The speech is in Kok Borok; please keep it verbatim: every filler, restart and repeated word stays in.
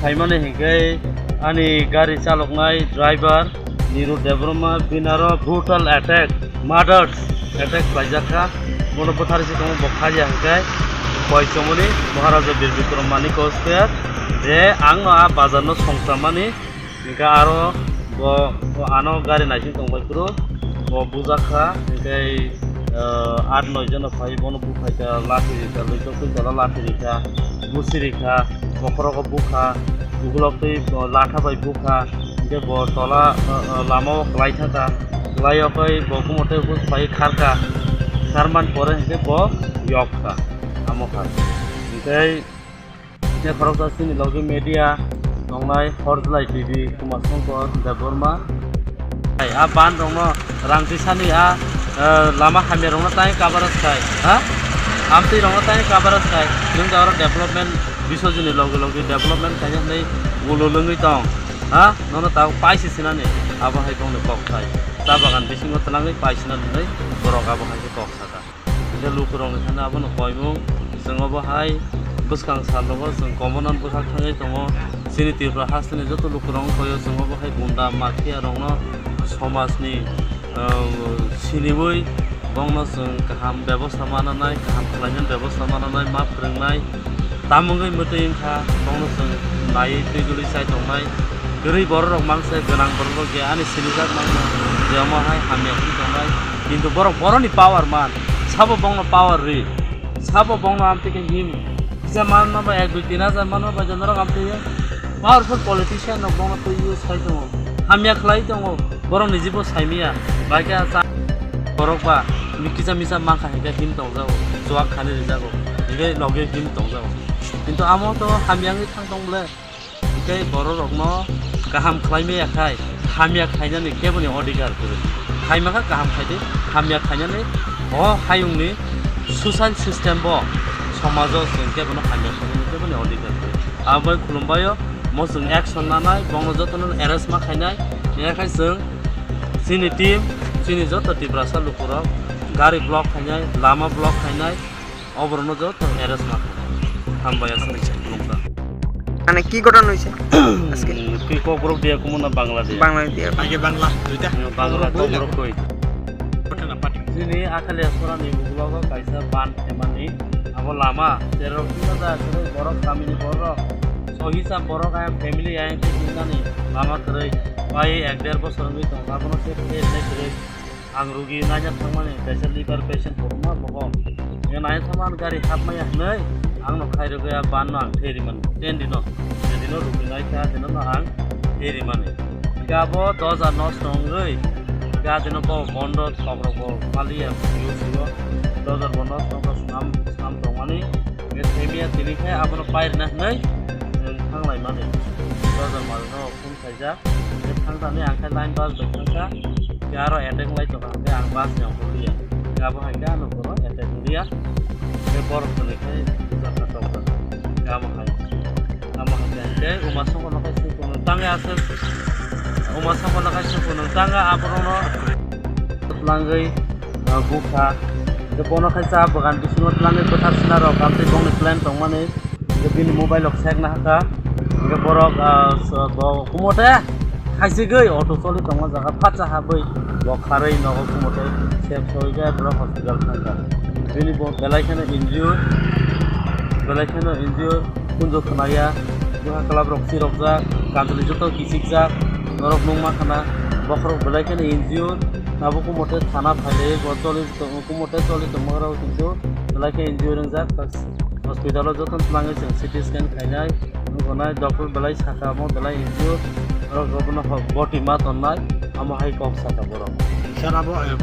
Phaimani hinkhe ani gari chaloknai driver Niru Debbarma bini aro brutal attack, murder attack khlaijak kha. Bono bwtharwi se tongo, bo khaiya hinkhe Boichomoni Maharaja Bir Bikram Manik Koske je ang no a bazar no songchamani, hinkhe aro bo, bo ano gari naising tongbai phuru bo bujak kha, hinkhe, ah, at noi jona phai bono buphai kha, lathi rikha, loitok twi jala lathi rikha, busi rikha, bokhorogo bukha, ugulok twi bo latha bai bukha, hinkhe bo tola, ah, ah, lama o kwlai thangkha, kwlai o khe bo kumo tei bus phai kharkha, kharman pore hinkhe bo yok kha, amo kha. Hinkhe Tei khoroksa chini logi media tongnai Horjlai T V Kumasongkor Debbarma. Hai, a ban rokno rang tisani a, eh, lama hamya rokno tai coverage khai, ha? Amtwi rokno tai coverage khai. Nwng da oro development bisojoni logi logi development khaina hinwi ulo lwngwi tong, ha? Nono tabuk paisi sinani abo hai bongni kok khai. Cha bagan bisingo twlangwi paisinani hinwi borok abo hai khe kok saka. Hingke lukurokni thani abono koimung, chwng obo hai bwskang salogo chwng komonan bwkhak thangwi tongo. Chini Tripura hasteni joto lukurokno koio chwng obo hai gunda mafia rokno somajni, ah, siniwi bongno chwng kaham bebosta mananai, kaham khlainani bebosta mananai, ma phwrwngnai. Tamungwi mwtwi wngkha, bongno chwng naiwi twi guli chai tongnai. Kwrwi bororok mangsa gwnang bororok je ani sinijak mangno je omo hai hamya wngwi tongnai. Kintu borok boroni power man, sabo bongno power ri, sabo bongno amtwi khe him. Kisa manma ba ek dui tin hajar manma ba je norok amtwi powerful politician rok bongno twi use khai tongo, hamya khlai tongo, borokni jibo saimaya. Bai khe sa borok ba mi kisa misa mankha hinkhe him tongjago, chuak khani rijago, hinkhe logi him tongjago. Kintu amo to hamya wngwi thang tong bole. Hinkhe bororokno kaham khlai maya khai, hamya khainani keboni odhikar kwrwi. Khaima kha kaham khai di, hamya khainani o hayungni social system bo somajo chwng kebono hamya khainani keboni odhikar kwrwi. Abo bai khulumbaio, mo chwng action nanai, bongno jotono arrest ma khainai, ya khai chwng chini team, chini joto Tiprasa lukurok gari block khainai, lama block khainai, Oborokno joto arrest ma khainai. Hambai aswk nungkha. Mane ki ghotona hoise? Aske. Hmm, twi Kokborok dia kumo na Bangla dia? Bangla dia. Age Bangla, duita. Bangla, Kokborok koi. Ghotona pati. Chini Akhaliya sorani ulogo kaisa ban khemani. Abo lama, terror kisa da, kwrwi borok, kamini borok. Sohisa borok, ayang family, ayang khe hinani lama kwrwi. Bai ek der bosor wngwi tong, abono se khe kwrwi. Ang rugi naina thangmani kaisa liver patient kotorma bogo. Hingke naina thangma ang gari hapmaya hinui ang no khairogwi a ban no ang theri mani. Ten dino, ten dino rugi naikha, dino no ang theri mani. Hingke abo doja nosto wngwi, hingke a dino bo bondo thok rok bo maliya, sio sio. Doja bo nosto wngkha swnam, swnam tongmani. Hingke themiya tini khe abono pairina hinui, nwng thanglai mani. Doja mali no phone khaijak. Hingke thang thani ang khe line bus bai thangkha, hingke aro attack wngwi tongkha, hingke ang bus ni ongkhorliya. Hingke abo hai khe ano borok attack wngya, hingke borok thani khe bujak kha tokjak. Hingke amo hai, amo hai khe, hingke Uma Songkor no khe suku nung tangya aswk, Uma Songkor no khe suku nung tangya aborok no twlangwi, ah, bukha. Hingke bono khe cha bagan bisingo twlangwi bwthar sina rok, amtwi bongni plan tongmani. Hingke bini mobile rok sek na hakha. Hingke borok, ah, so, bo kumote khaisigwi auto choli tongma jaga phatsa habwi bo kharwi nogo kumote sek soi khe borok hospital thangkha. Bini bo belai kheno injure, belai kheno injure, kunjo khwnaya, bwkha kwlap rok chirokjak, kanjwlwi joto kichikjak, norok nukma khana, bokhorok belai kheno injure, abo kumote thana phailaiwi bo choli tongo, kumote choli tongma rok kintu belai khe injure wngjak. Hospital o jotono twlangwi chwng C T scan khainai, wngkha nai doctor belai sakha, omo belai injure, borok bono ho-, boti ma tonnai, amo hai kok sakha borok. Sir, abo, eh,